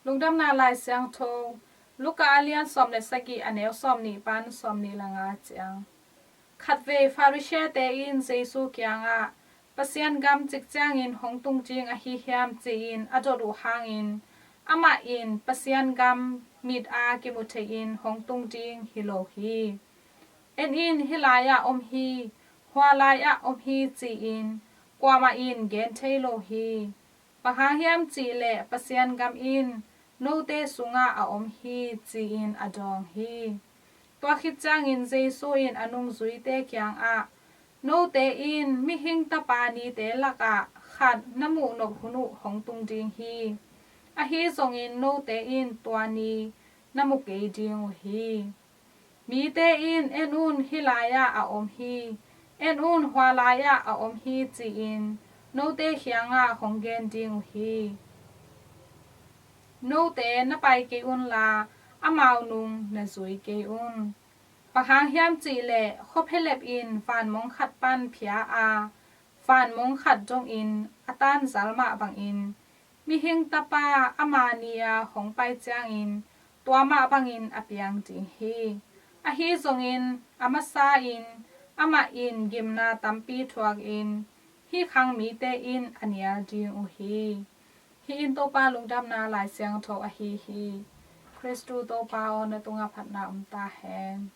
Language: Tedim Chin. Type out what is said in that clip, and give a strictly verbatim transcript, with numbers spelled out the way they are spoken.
Lungdamna Lai Siangtho, Luka a lian sawm le sagih, a neu sawm nih pan sawm nih le nga ciang. Khatvei Pharisee-te in Jesu kiangah, "Pasian gam cik ciangin hong tung ding ahi hiam?" ci-in a dot uh hangin, amah in, "Pasian gam mit a kimu thei-in hong tung ding hi lo hi. En in, hih lai-ah om hi, hua lai-ah om hi, ci-in kuamah in gen thei lo hi. Bang hang hiam cih leh Pasian gam in note sungah a om hi," ci-in a dawng hi. Tua khit ciangin Jesu in a nungzuite kiangah, "Note in Mihing Tapa nite lakah khat na muh nop hun uh hong tung ding hi. Ahi zongin note in tua ni na mu kei ding uh hi. Mite in, 'En un, hih lai-ah a om hi, en un, hua lai-ah a om hi,' ci-in note kiangah hong gen ding uh hi. Note na pai kei unla, amau nung na zui kei un. Bang hang hiam cih leh khuaphialep in vanmong khat pan phia a, vanmong khat dongin a tanzal mah bangin, Mihing Tapa ama ni-a hong pai ciangin tua mah bangin a piang ding hi. Ahi zongin a masa-in amah in gimna tampi thuakin hih khang mite in a nial ding uh hi." Hih in Topa Lungdamna Lai Siangtho ahi hi. Khristu Topa aw, na tungah phatna om ta hen.